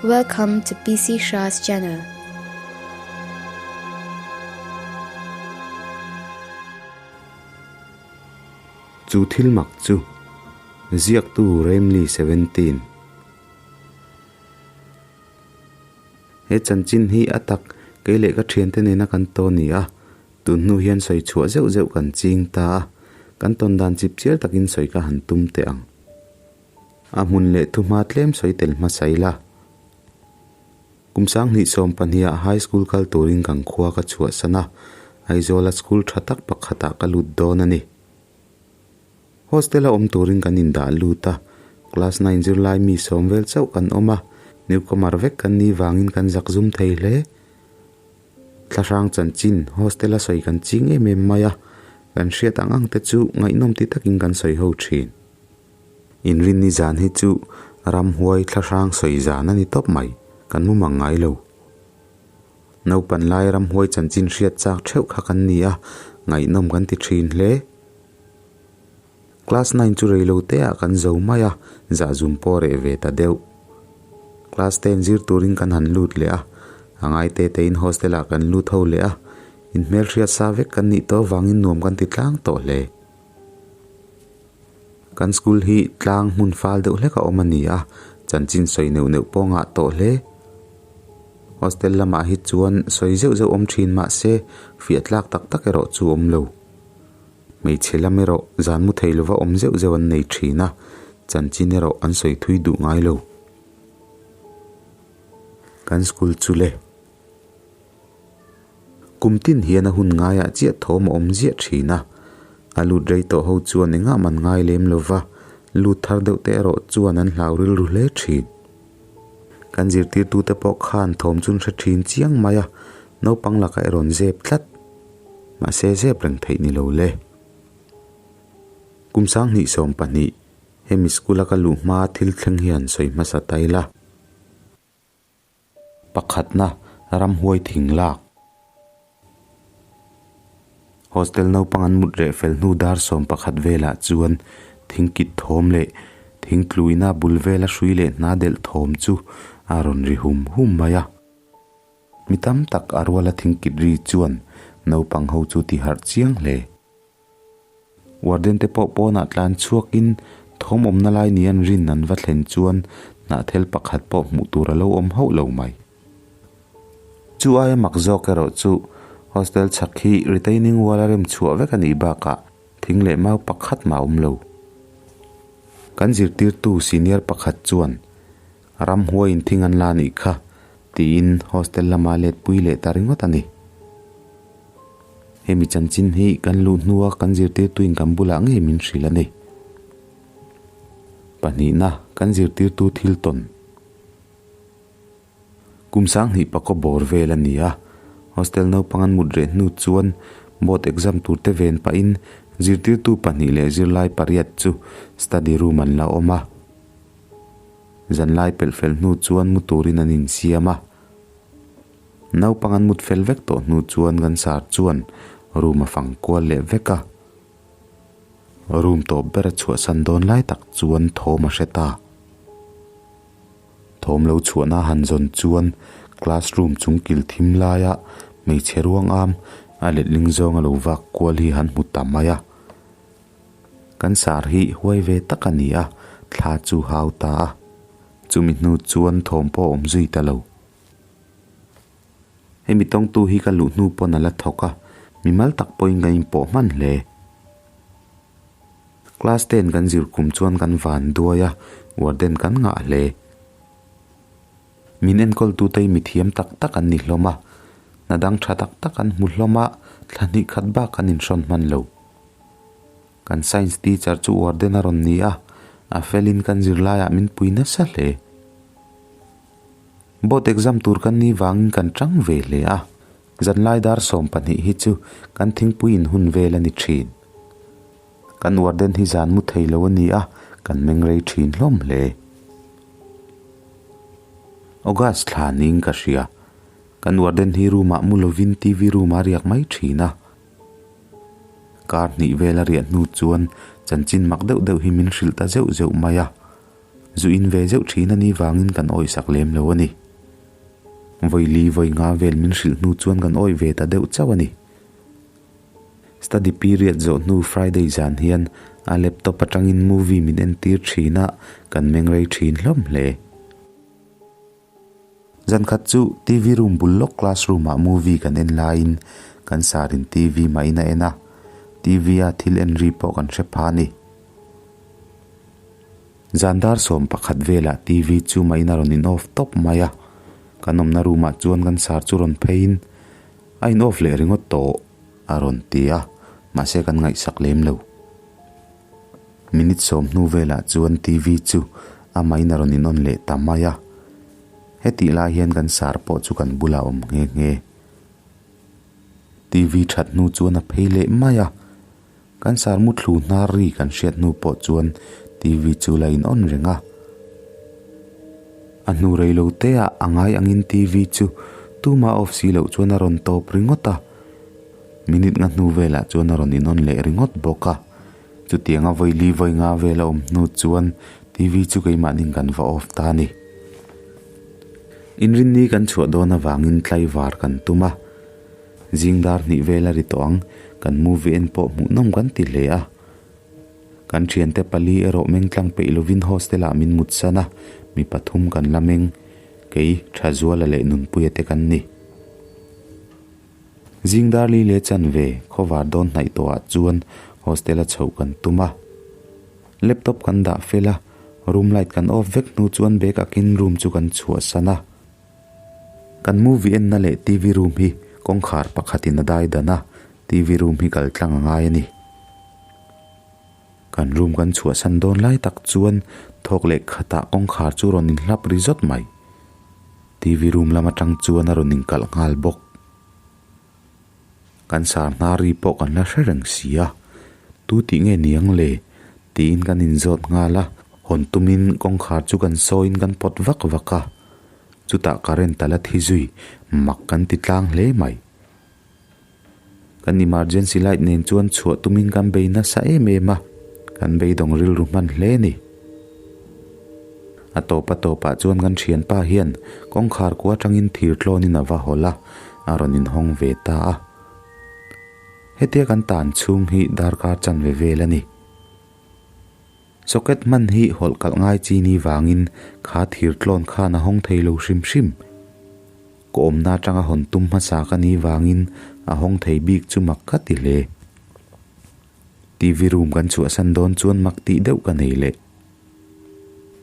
Welcome to PC Shah's channel. Chu thil mak chu ziaktu Remli 17. He chanchin hi a tak kei leh ka thiante nena kan tawn ni a, tun hnu hian sawi chhuah zeuh zeuh kan ching ta a, kan tawn dan chip chial takin sawi ka han tum teh ang. A hmun leh thuhma tlem sawi tel hmasa ila. Kum 2020 ah high school kal turin kan khua ka chhuahsan a, Aizawla school tha tak pakhatah ka lut dawn a ni. Hostel a awm turin kan indah lut a, class 9 zirlai mi sawm vel chauh kan awm a, newcomer vek kan nih vangin kan zak zum thei hle. Thlahrang chanchin hostel a sawi kan ching em em mai a, kan hriat ang ang te chu ngaihnawm ti takin kan sawi ho thin. Inrinni zan hi chu ramhuai thlahrang sawi zan a ni tawp mai, kan mu mang ngai lo. Naupan lai ramhuai chanchin hriat chak theuh kha kan ni a, ngaihnawm kan ti thin hle. Class 9 chu reilo te ah kan zo mai a, zahzum pawh reh ve ta deuh. Class 10 zir turin kan han lut leh a, a ngai te te in hostel ah kan lut ho leh a, inhmelhriat sa vek kan nih tawh vangin nuam kan ti tlang tawh hle. Kan school hi tlang hmun fal deuh hlek a awm a ni a, chanchin sawi neuh neuh pawh ngah tawh hle. Hostel lamah hi chuan sawi zeuh zeuh awm thin mah se fiah tlak tak tak erawh chu awm lo. Hmeichhe lam erawh zan mu thei lova awm zeuh zeuh an nei thin a, chanchin erawh an sawi thui duh ngai lo. Kan school chu le. Kum tin hian a hun ngaiah chiah thawm a awm ziah thin a, a lut rei tawh ho chuan engah man ngai lem lova, lut thar deuh te erawh chuan an hlau rilru hle thin. Kan zirtirtute pawh khan thawm chu an hre thin chiang mai a, naupang lakah erawh an zep tlat. Mahse zep reng theih ni lo le. Kum 2020, hemi school a ka luh hma thil thleng hian sawi hmasa ta ila. Pakhatna, ramhuai thing lak. Hostel naupang an mut reh fel hnu dar 11 velah chuan thing kit thawm leh thing tluina bul vela hrui leh hna delh thawm chu a rawn ri hum hum mai a. Mi tam tak a ruala thing kit ri chuan naupang ho chu ti harh chiang hle. Warden te pawh pawnah tlan chhuakin thawm awmna lai ni an rin an va thlen chuan hnahthel pakhat pawh hmuh tur a lo awm hauh lo mai. Chu aia mak zawk erawh chu hostel chhak hi retaining wall a rem chhuah vek a nih bakah thing leh mau pakhat mah a awm lo. Kan zirtirtu senior pakhat chuan ramhuaiin thing an la nih kha tiin hostel lama let pui leh ta ringawt a ni. Hemi chanchin hi kan luh hnua kan zirtirtuin kan bulah ngei min hrilh a ni. Pahnihna, kan zirtirtu thil tawn. Kum 20 pakaw bawr vel a ni a, hostel naupang an mut reh hnu chuan board exam tur te ven pahin zirtirtu pahnih leh zirlai pariat chu study room an la awm a. Zanlai pelh fel hnu chuan mu turin an insiam a. Naupang an mut fel vek tawh hnu chuan kan sar chuan room a fang kual leh vek a. Room tawp ber a chhuahsan dawn lai tak chuan thawm a hre ta. Thawm lo chhuahna han zawn chuan classroom chung kil thim laia hmeichhe ruang am a letling zawng a lo vak kual hi han hmu ta mai a. Kan sar hi huai ve tak a ni a, thla chu hau ta a. Chumi hnu chuan thawm pawh a awm zui ta lo. Hemi tawngtu hi ka luh hnu pawn a la thawk a, mimal tak pawhin kan inpawh hman hle. Class 10 kan zir kum chuan kan van duai a, warden kan ngah hle. Min enkawltu te hi mithiam tak tak an ni hlawm a, hna dang tha tak tak an hmu hlawm a, thla hnih khat bak kan inhrawn hman lo. Kan science teacher chu warden a rawn ni a, a felin kan zirlaiah min pui nasa hle. Board exam tur kan ni vangin kan tang ve hle a, zanlai dar 12 hi chu kan thingpui in hun vel a ni thin. Kan warden hi zan mu thei lo a ni a, kan meng rei thin hlawm hle. August thla ning ka hria, kan warden hi room ah mu lovin TV room ah riak mai thin a. Kar hnih vel a riah hnu chuan chanchin mak deuh deuh hi min hrilh ta zeuh zeuh mai a. Zu in ve zeuh thin a nih vangin kan awisak lem lo a ni. Vawi li vawi nga vel min hrilh hnu chuan kan awih ve ta deuh chauh a ni. Study period zawh hnu Friday zan hian a laptop atangin movie min entir thin a, kan meng rei thin hlawm hle. Zan khat chu TV room bul lawk classroom ah movie kan en laiin kan sarin TV mahin a en a, TV a thil en ri pawh kan hre pha a ni. Zan dar 11 velah TV chu mahin a rawn in off tawp mai a, kan awmna room ah chuan kan sar chu rawn pheiin a in off leh ringawt tawh a rawn ti a, mahse kan ngaihsak lem lo. Minute sawm hnu velah chuan TV chu amahin a rawn in on leh ta mai a. Hetih lai hian kan sar pawh chu kan bulah a awm nghe nghe. TV that hnu chuan a phei leh mai a. Kan sar muthlu hnar ri kan hriat hnu pawh chuan TV chu la in on reng a. A hnu rei lo te ah a ngai angin TV chu tuma off si loh chuan a rawn tawp ringawt a. Minute nga hnu velah chuan a rawn in on leh ringawt bawk a. Chutianga vawi li vawi nga vel a awm hnu chuan TV chu keimahnin kan va off ta a ni. Inrinni kan chhuah dawn avangin tlaivar kan tum a, zing dar hnih vel a ri tawh ang, kan movie en pawh hmuhnawm kan ti hle a. Kan thiante pali erawh meng tlang peih lovin hostel ah min mutsan a, mi pathum kan la meng, kei, Thazuala leh Nunpuia te kan ni. Zing dar li leh chanve khawvar dawn hnaih tawhah chuan hostel a chhoh kan tum a. Laptop kan dah fel a, room light kan off vek hnu chuan bag akin room chu kan chhuahsan a. Kan movie enna leh TV room hi kawngkhar pakhatin a dai dan a, TV room hi kal tlang a ngai a ni. Kan room kan chhuahsan dawn lai tak chuan thawk leh khatah kawngkhar chu rawn inhlap ri zawt mai. TV room lam atang chuan a rawn inkalh nghal bawk. Kan sar hnar ri pawh kan la hre reng si a, tu tih nge niang le? tiin kan inzawt nghal a, hawn tumin kawngkhar chu kan sawiin kan pawt vak vak a, chutah current a la thi zui, mak kan ti tlang hle mai. Kan emergency light nen chuan chhuah tumin kan bei nasa em em a, kan beidawng rilru hman hle a ni. A tawp a tawpah chuan kan thianpa hian kawngkhar kua atangin thir tlawnin a va hawlh a, a rawn inhawng ve ta a. Hetia kan tan chhung hi darkar chanve vel a ni. Socket hman hi hawlh kalh ngai chi ni vangin kha thir tlawn khan a hawng thei lo hrim hrim. Ka awmna atanga hawn tum hmasa ka ni vangin a hawng thei bik chu mak ka ti hle. TV room kan chhuahsan dawn chuan mak tih deuh ka nei leh.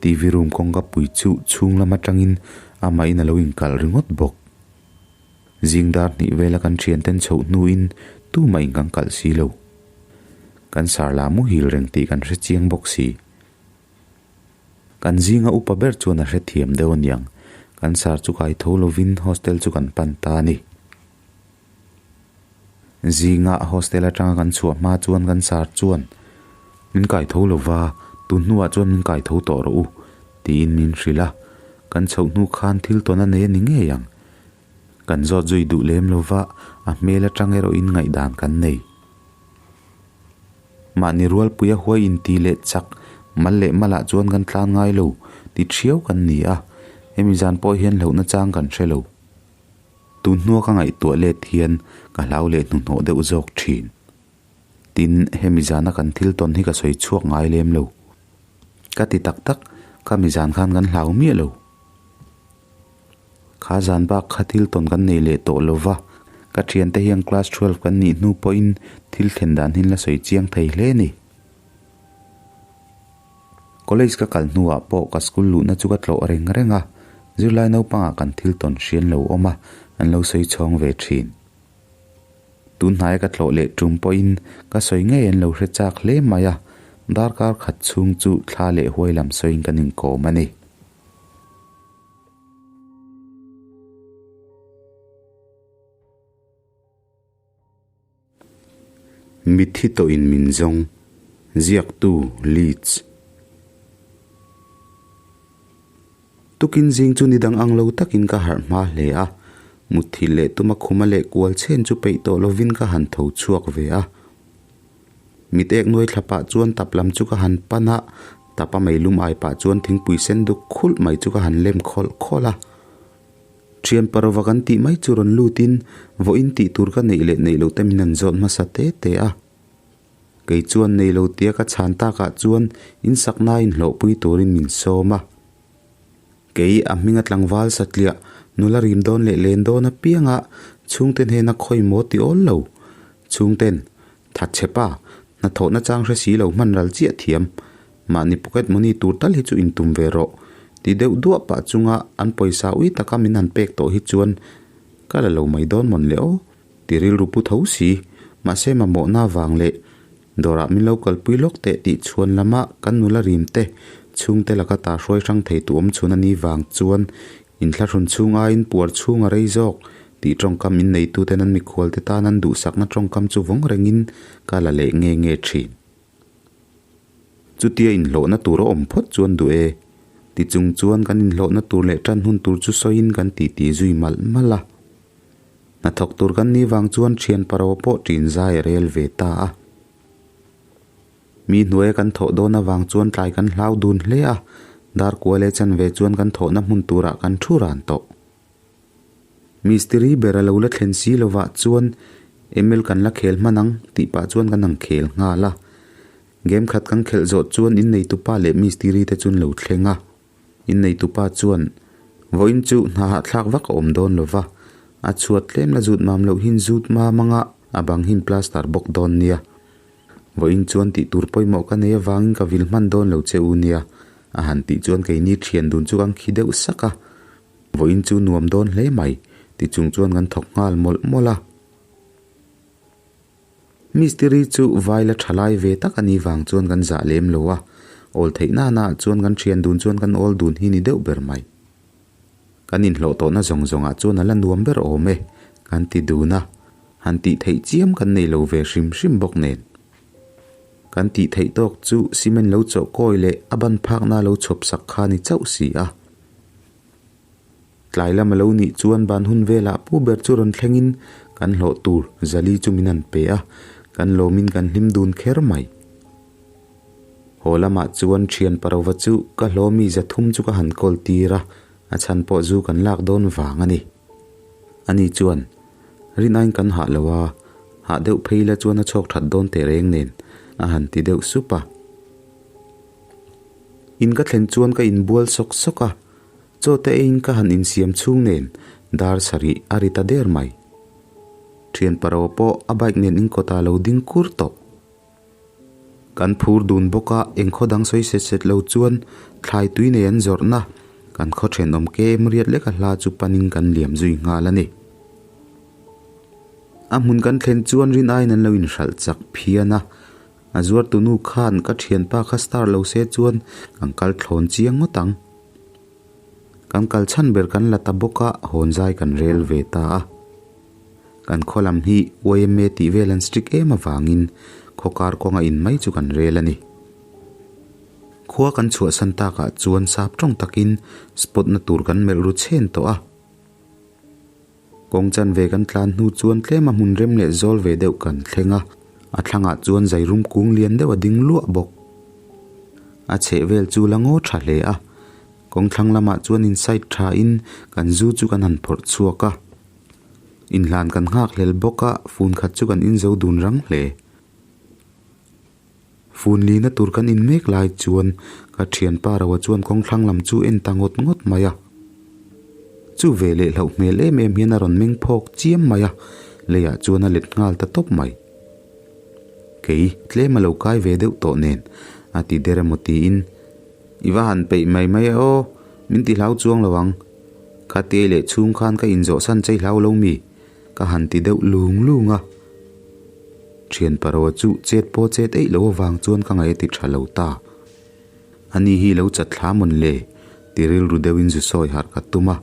TV room kawngka pui chu chhung lam atangin amahin a lo inkalh ringawt bawk. Zing dar hnih vela kan thianten chhoh hnuin tumah in kan kalh si lo. Kan sarla muhil reng tih kan hre chiang bawk si. Kan zinga upa ber chuan a hrethiam deuh aniang, kan sar chu kai tho lovin hostel chu kan pan ta a ni. Zinga hostel atanga kan chhuah hma chuan kan sar chuan, Min kai tho lova, tun hnuah chuan min kai tho tawh rawh u, tiin min hrilh a. Kan chhoh hnu khan thil tawn a nei a ni ngei ang. Kan zawt zui duh lem lova, a hmel atang erawhin ngaihdan kan nei. Mahni rualpuia huai inti leh chak mal leh malah chuan kan tlan ngai lo ti thiau kan ni a, hemi zan pawh hian hlauhna chang kan hre lo. Tun hnua ka ngaihtuah let hian ka hlau leh hnuhnawh deuh zawk thin. Tin, hemi zana kan thil tawn hi ka sawi chhuak ngai lem lo. Ka ti tak tak, ka mi zan khan kan hlau miah lo. Kha zan bak kha thil tawn kan nei leh tawh lo va, ka thiante hian class 12 kan nih hnu pawhin thil thlen dan hin la sawi chiang thei hle a ni. College ka kal hnuah pawh ka school luhna chu ka tlawh reng reng a, zirlai naupangah kan thil tawn hrian lo awm a, an lo sawi chhawng ve thin. Tun hnaia ka tlawh leh tum pawhin ka sawi ngei an lo hre chak hle mai a, darkar khat chhung chu thla leh huai lam sawiin kan inkawm a ni. Mitthi tawhin min zawng, ziaktu Leeds. Tukin zing chu ni dang ang lo takin ka harh hma hle a, mutthilh leh tuma khuma leh kual chen chu peih tawh lovin ka han tho chhuak ve a. Mit ek nuai thla pah chuan tap lam chu ka han pan a. Tap a meilum ai pah chuan thingpui sen duk khulh mai chu ka han lem khawlh khawlh a. Thian parova kan tih mai chu rawn lutin vawiin tih tur ka neih leh neih loh te min han zawt hmasa te te a. Kei chuan nei lo tia ka chhan takah chuan insakna inhlawhpui turin min sawm a. Kei a hminga tlangval satliah nula rim dawn leh len dawn apianga chhungte hnena khawi maw ti awl lo. Chhungten, Thatchhepa, hnathawhna chang hre si lo hman ral chiah thiam. Mahni pocket money tur tal hi chu intum ve rawh. Ti deuh duah pah chunga an pawisa ui taka min han pek tawh hi chuan ka la lo mai dawn mawn le aw. Ti rilru pu tho si, mahse mamawhna vang leh dawrah min lo kalpui lawk teh tih chhuan lama kan nula rim te chhungte laka ta hruai hrang thei tu awm chhun a ni vang chuan inthlahrun chhung aiin puar chhung a rei zawk tih tawngkam in neituten an mikhualte tan an duhsakna tawngkam chu vawng rengin ka la leh nge nge thin. Chutia inhlawhna tur a awm phawt chuan duh e. Ti chung chuan kan inhlawhna tur leh tan hun tur chu sawiin kan titi zui malh malh a. Hnathawk tur kan nih vang chuan thian paro pawh ṭin zai a rel ve ta a. Mi hnuaia kan thawh dawn avang chuan tlai kan hlau dun hle a, dar kua leh chanve chuan kan thawhna hmun turah kan thu ran tawh. Mistiri ber a lo la thlen si lovah chuan ML kan la khel hman ang tih pah chuan kan ang khel nghal a. Game khat kan khelh zawh chuan inneitupa leh mistiri te chu an lo thleng a. Inneitupa chuan, Vawiin chu hna hahthlak vak a awm dawn lo va, a chhuat tlem la zut mam loh hin zut mam anga a bang hin plaster bawk dawn nia. Vawiin chuan tih tur pawimawh ka nei avangin ka vil hman dawn lo che u nia, a han tih chuan keini thian dun chu kan khi deuh sak a. Vawiin chu nuam dawn hle mai, ti chung chuan kan thawk nghal mawlh mawlh a. Mistiri chu vai la tha lai ve tak a nih vang chuan kan zah lem lo a, awl theih nana ah chuan kan thian dun chuan kan awl dun hi ni deuh ber mai. Kan inhlawh tawhna zawng zawngah chuan a la nuam ber awm e, kan ti dun a, han tih theih chiam kan nei lo ve hrim hrim bawk nen. Kan tih theih tawk chu cement lo chawh kawi leh a ban phakna lo chhawp sak kha ni chauh si a. Tlai lam a lo nih chuan ban hun velah pu ber chu rawn thlengin kan hlawh tur Zali chu min han pe a, kan lawmin kan hlim dun kher mai. Haw lamah chuan thian parova chu ka hlawmi za thum chu ka han kawl tir a, a chhan pawh zu kan lak dawn vang a ni. Ani chuan, Rin aiin kan hah lo a, hah deuh phei la chuan a chhawk that dawn teh reng nen, a han ti deuh sup a. In ka thlen chuan ka inbual sawk sawk a, Chaw te eiin ka han insiam chhung nen dar sarih a ri ta der mai. Thian paro pawh a bike nen in kawtah lo ding kur tawh. Kan phur dun bawk a, eng khaw dang sawi set set lo chuan thlai tui nei an zawrhna kan khaw thenawm kem riat lek a hla chu panin kan liam zui nghal a ni. A hmun kan thlen chuan rin aiin an lo inhralh chak phian a, a zuartunu khan ka thianpa kha star lo se chuan kan kal thlawn chiang ngawt ang. Kan kal chhan ber kan la ta bawk a, hawn zai kan rel ve ta a. Kan khaw lam hi yma tih vel an strict em avangin khaw kar kawnga in mai chu kan rel a ni. Khua kan chhuahsan takah chuan sap tawng takin spot na tur kan melh ru chhen tawh a. Kawng chanve kan tlan hnu chuan tlema hmun rem leh zawl ve deuh kan thleng a, a thlangah chuan zairum kung lian deuh a ding luah bawk. A chheh vel chu la ngaw tha hle a, kawng thlang lamah chuan in side tha in kan zu chu kan han phawrh chhuak a. Inhlan kan nghak hlel bawk a, fun khat chu kan inzo dun rang hle. Fun lina tur kan in mek lai chuan ka thianpa Roa chuan kawng thlang lam chu en ta ngawt ngawt mai a. Chu ve leh hlauh hmel em em hian a rawn meng phawk chiam mai a, leiah chuan a let nghal ta tawp mai. Kei tlem a lo kai ve deuh tawh nen a ti der emaw tiin, I va han peih mai mai e aw, min ti hlau chuang lo ang. Kha tiai leh chhung khan ka inzawhsan chei hlau lo mi? Ka han ti deuh lung lung a. Thian paroa chu chet pawh chet eih lo avang chuan ka ngaih a ti tha lo ta. Ani hi lo chat thla mawn le? Ti rilru deuhin zu sawi harh ka tum a.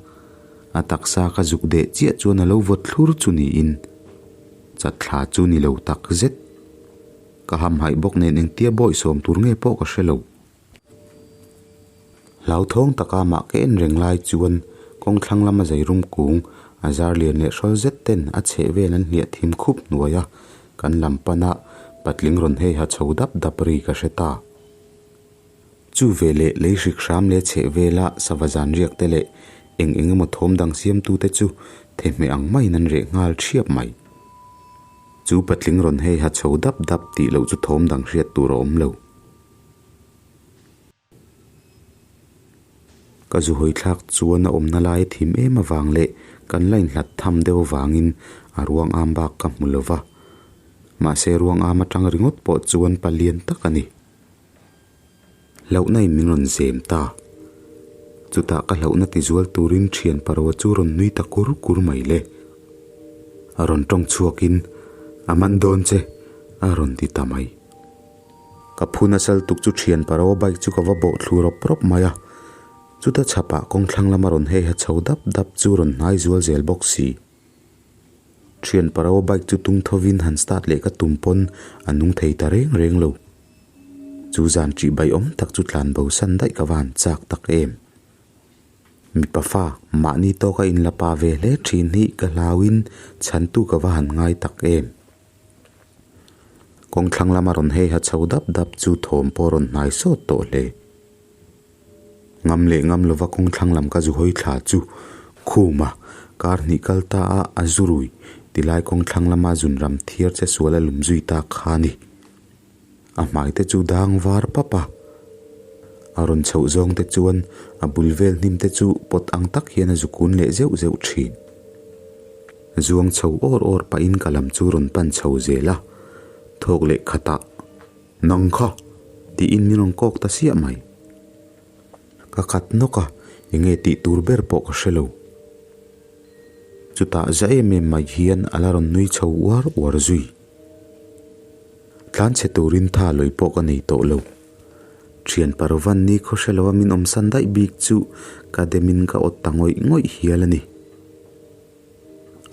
A taksa ka zuk deh chiah chuan a lo vawt thlur chu niin. Chat thla chu ni lo tak zet. Ka hamhaih bawk nen engtia bawi sawm tur nge pawh ka hre lo. Hlauthawng taka mah ka en reng lai chuan kawng thlang lama zeirum kung a zar lian leh hrawl zet ten a chheh vel an hliah thim khup hnuai a, kan lam pana patling rawn hei ha chho dap dap ri ka hre ta. Chu veleh lei hrik hram leh chheh vela sava zan riak te leh eng eng emaw thawm dang siamtute chu thehmeh ang maiin an reh nghal thiap mai. Chu patling rawn hei ha chho dap dap tih loh chu thawm dang hriat tur a awm lo. Ka zu hawi thlak chuan a awmna lai a thim em avang leh kan la inhlat tham deuh avangin a ruang am bak ka hmu lo va. Mahse ruang am atang ringawt pawh chuan palian tak a ni. Hlauhna in min rawn zem ta. Chutah ka hlauhna ti zual turin thian parawa chu rawn nui ta kur kur mai le. A rawn tawng chhuakin, A man dawn che, a rawn ti ta mai. Ka phu nasal tuk chu thian parawa bike chu ka va bawh thlu rawp rawp mai a. Chuta chhapah kawngthlang lama rawn hei ha chho dap dap chu rawn hnai zual zel bawk si. Thian parawa bike chu tung thovin han start leh ka tum pawn a nung thei ta reng reng lo. Chu zan ṭih bai awm tak chu tlan bo san daih ka va han chak tak em. Mipa fa, mahni tawka inla pa ve hle ṭhin hi ka hlauin chhantu ka va han ngai tak em. Kawngthlang lama rawn hei ha chho dap dap chu thawm pawh rawn hnai sawt tawh hle. Ngam leh ngam lova kawngthlang lam ka zu hawi thla chu khuma kar hnih kal ta a a zu rui tilai kawngthlang lama zunram thiar che sual a lum zui ta kha a ni. A hmai te chu dang var pap a, a rawn chhoh zawng te chuan a bul vel hnim te chu pawt ang tak hian a zu kun leh zeuh zeuh thin. Zuang chho awr awr pahin ka lam chu rawn pan chho zel a, thawk leh khatah, Nang kha! tiin min rawn kawk ta siah mai. Ka khat nawk a, enge tih tur ber pawh ka hre lo. Chutah za em em mai hian a la rawn nui chho uar uar zui. Tlanchhe turin tha lawi pawh ka nei tawh lo. Thian Parovan ni khaw hre loa min awmsan daih bik chu ka demin ka awt ta ngawih ngawih hial a ni.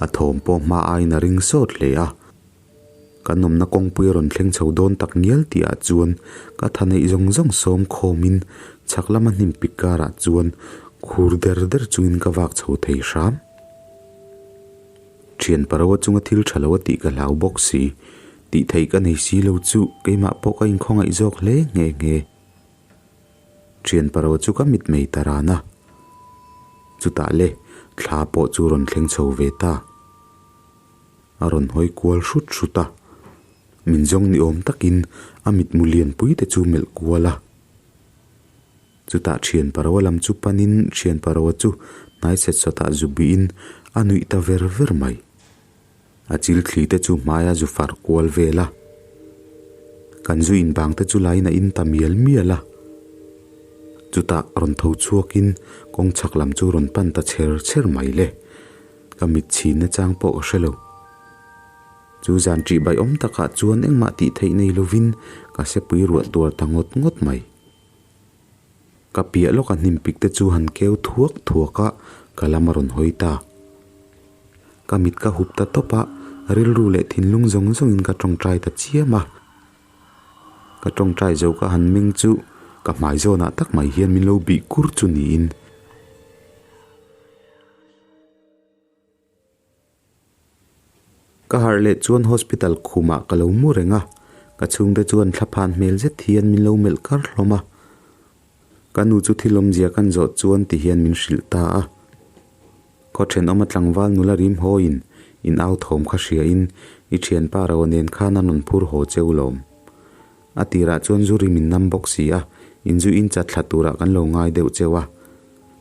A thawm pawh hma aiin a ring sawt hle a. Kan awmna kawngpui a rawn thleng chho dawn tak ngial tih ah chuan ka tha neih zawng zawng sawm khawmin chhak lama hnim pik karah chuan khur der der chungin ka vak chho thei hram. Thian Paroa chunga thil tha lo a tih ka hlau bawk si. Tih theih ka nei si lo chu keimah pawh ka inkhawngaih zawk hle nghe nghe. Thian Paroa chu ka mit mei ta ran a. Chutah le thla pawh chu rawn thleng chho ve ta. A rawn hawi kual hrut hrut a. Min zawng ni awm takin a mitmu lianpui te chu melh kual a. Chutah thian Paroa lam chu panin thian Paroa chu hnai set sawtah zu bihin a nuih ta ver ver mai. A chil thli te chu hmaia zu far kual vel a. Kan zu inbang te chu lain a in ta mial mial a. Chutah rawn tho chhuakin kawng chhak lam chu rawn pan ta chher chher mai le. Ka mit chhin nachang pawh ka hre lo. Chu zan ṭih baiawm takah chuan engmah tih theih nei lovin ka sepui ruah tuar ta ngawt ngawt mai. Ka piah lawk a hnim pik te chu han keu thuak thuak a, ka lam a rawn hawi ta. Ka mit ka hup ta tawp a, rilru leh thinlung zawng zawngin ka tawngtai ta chiam a. Ka tawngtai zo ka han meng chu ka hmai zawnah tak mai hian min lo bih kur chu niin. Ka harh leh chuan hospital khumah ka lo mu reng a, ka chhungte chuan thlaphan hmel zet hian min lo melh kar hlawm a. Ka nu chu thil awmzia kan zawh chuan ti hian min hrilh ta a. Khaw thenawma tlangval nula rim hawiin in au thawm kha hriain i thianpa ro nen khan a rawn phur haw cheu lawm. A tirah chuan zu rim in nam bawk si a, in zu in chat thla turah kan lo ngai deuh cheu a.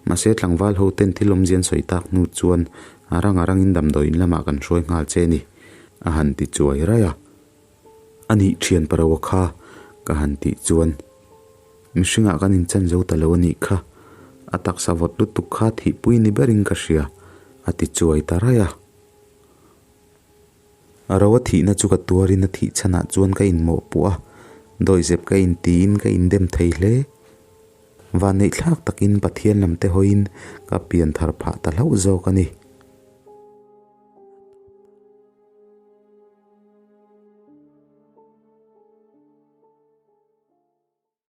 Mahse tlangval ho ten thil awmzia an sawi tak hnu chuan a rang a rangin damdawi in lamah kan hruai nghal che ni, a han ti chuai raih a. A nih thian Paroa kha ka han tih chuan mihringah kan inchan zo ta lo a nih kha, a taksa vawt lutuk kha thihpui ni berin ka hria, a ti chuai ta raih a. A ro a thihna chu ka tuarin a thih chhanah chuan ka inmawhpuh a, dawihzep ka intiin ka indem thei hle. Vanneih thlak takin Pathian lam te hawiin ka pian thar phah ta hlauh zawk a ni.